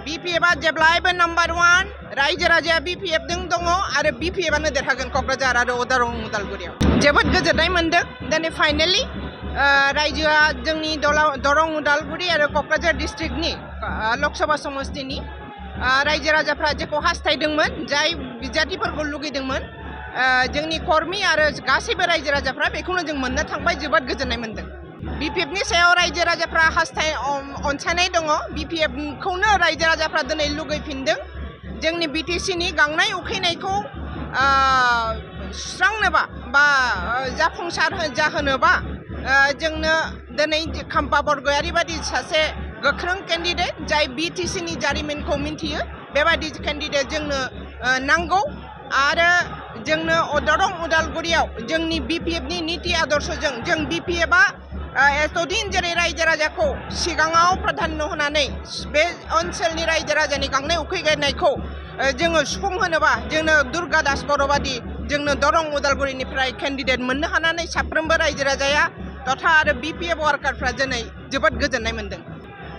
BPF-आ जेब्लायबो नम्बर 1 रायजो राजाया BPF जों दङ आरो BPF-आनो देरहागोन क'क्राझार आरो उदालगुरियाव जोबोद गोजोननाय मोनदों दिनै फाइनालि रायजोआ जोंनि दरं उदालगुरि आरो क'क्राझार डिस्ट्रिक्टनि लकसभा समस्तिनि रायजो राजाफ्रा जेखौ हास्थायदोंमोन जाय बिजाथिफोरखौ लुगैदोंमोन जोंनि कर्मी आरो गासैबो रायजो राजाफ्रा बेखौनो जों मोननो थांबाय जोबोद गोजोननाय मोनदों BPF-नि सायाव रायजो राजाफ्रा अनसायनाय दङ BPF-खौनो रायजो राजाफ्रा दिनै लुगैफिनदों जोंनि BTC-नि गांनाय उखैनायखौ सुस्रांनोबा बा जाफुंसार जाहोनोबा जोंनो दिनै खाम्फा बरगयारि बायदि सासे गोख्रों केन्डिडेट जाय BTC-नि जारिमिनखौ मिन्थियो बेबायदि केन्डिडेट जोंनो नांगौ आरो जोंनो दरं उदालगुरियाव जोंनि BPF-नि नीति आदर्शजों जों BPF-आ एतदिन जेरै रायजो राजाखौ सिगाङाव प्राधान्य होनानै बे ओनसोलनि रायजो राजानि गांनाय उखैनायखौ जोङो सुफुंहोनोबा जोंनो दुर्गा दास बर' बादि जोंनो दरं उदालगुरिनिफ्राय केन्डिडेट मोननो हानानै साफ्रोमबो रायजो राजाया तथा आरो BPF वार्कारफ्रा दिनै जोबोद गोजोननाय मोनदों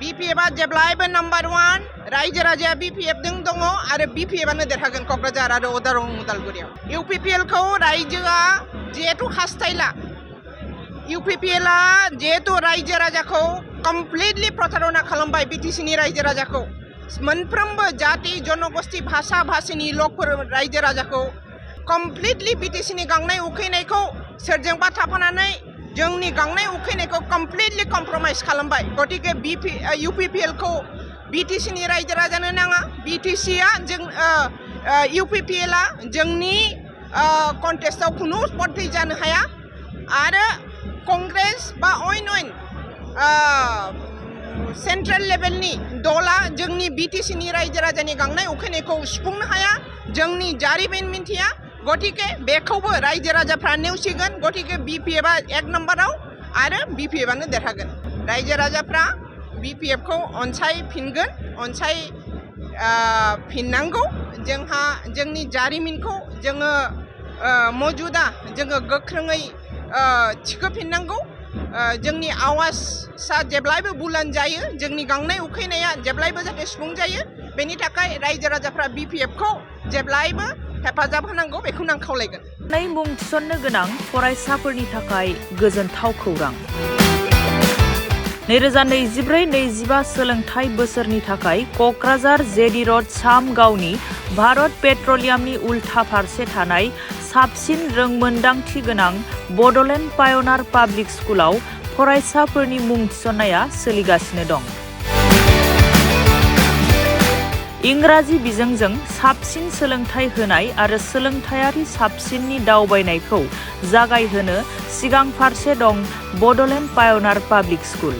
BPF-आ जेब्लायबो नम्बर 1 रायजो राजाया BPF जों दङ आरो BPF-आनो देरहागोन क'क्राझार आरो उदालगुरियाव UPPL-खौ रायजोआ जिहेतु हास्थायला UPPL-आ जिहेतु रायजो राजाखौ कमप्लिटलि प्रतारना खालामबाय BTC-नि रायजो राजाखौ मोनफ्रोमबो जाति जनगोष्ठी भाषा भाषिनि लोकफोर रायजो राजाखौ कमप्लिटलि BTC-नि गांनाय उखैनायखौ सोरजोंबा थाफानानै जोंनि गांनाय उखैनायखौ कमप्लिटलि कमप्रमाइज खालामबाय गतिके UPPL-खौ BTC-नि रायजो राजानो नाङा BTC-आ जों UPPL-आ जोंनि कन्टेस्टआव खुनु स्पर्टै जानो हाया आरो कंग्रेस बा अइन सेन्ट्रेल लेभेलनि दला जोंनि BTC-नि रायजो राजानि गांनाय उखैनायखौ सुफुंनो हाया जोंनि जारिमिन मिन्थिया गतिके बेखौबो रायजो राजाफ्रा नेवसिगोन गतिके BPF-आ 1 नम्बराव आरो BPF-आनो देरहागोन रायजो राजाफ्रा BPF-खौ अनसायफिननांगौ जोंहा जोंनि जारिमिनखौ जोङो मौजुदा जोङो गोख्रोङै थिखोफिननांगौ जोंनि आवाजआ जेब्लायबो बुलन्द जायो जोंनि गांनाय उखैनाया जेब्लायबो जाहाथे सुफुं जायो बेनि थाखाय रायजो राजाफ्रा BPF-खौ जेब्लायबो हेफाजाब होनांगौ बेखौनो आं खावलायगोन मुं थिसननो गोनां फरायसाफोरनि थाखाय गोजोनथाव खौरां 2024-25 सोलोंथाइ बोसोरनि थाखाय क'क्राझार जेडी र'ड सामगावनि भारत पेट्रलियामनि उल्था फारसे थानाय साबसिन रोंमोन्दांथि गोनां बड'लेण्ड पाय'नार पाब्लिक स्कुलाव फरायसाफोरनि मुं थिसननाया सोलिगासिनो दं इंराजि बिजोंजों साबसिन सोलोंथाइ होनाय आरो सोलोंथायारि साबसिननि दावबायनायखौ जागायहोनो सिगां फारसे दं बड'लेण्ड पाय'नार पाब्लिक स्कुल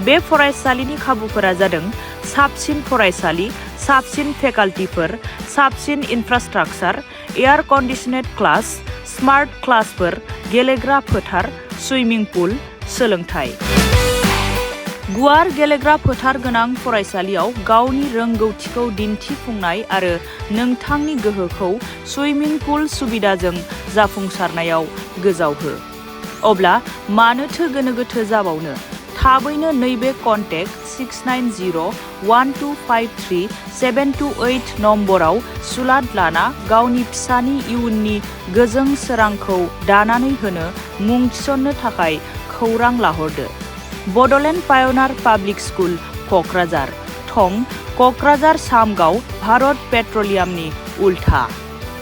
बे फरायसालिनि खाबुफोरा जादों साबसिन फरायसालि साबसिन फेकाल्टिफोर साबसिन इनफ्रास्ट्राक्चार एयार कन्डिशनेड क्लास स्मार्ट क्लासफोर गेलेग्रा फोथार सुइमिं पुल सोलोंथाइ गुवार गेलेग्रा फोथार गोनां फरायसालियाव गावनि रोंगौथिखौ दिन्थिफुंनाय आरो नोंथांनि गोहोखौ सुइमिं पुल सुबिदाजों जाफुंसारनायाव गोजावहो अब्ला मानोथो गोनो गोथो जाबावनो थाबैनो नैबे कन्टेक्ट 6901253728 नम्बराव सुलाद लाना गावनि फिसानि इयुननि गोजों सोरांखौ दानानै होनो मुं थिसननो थाखाय खौरां लाहरदो बड'लेण्ड पाय'नार पाब्लिक स्कुल क'क्राझार थं क'क्राझार सामगाव भारत पेट्रलियामनि उल्था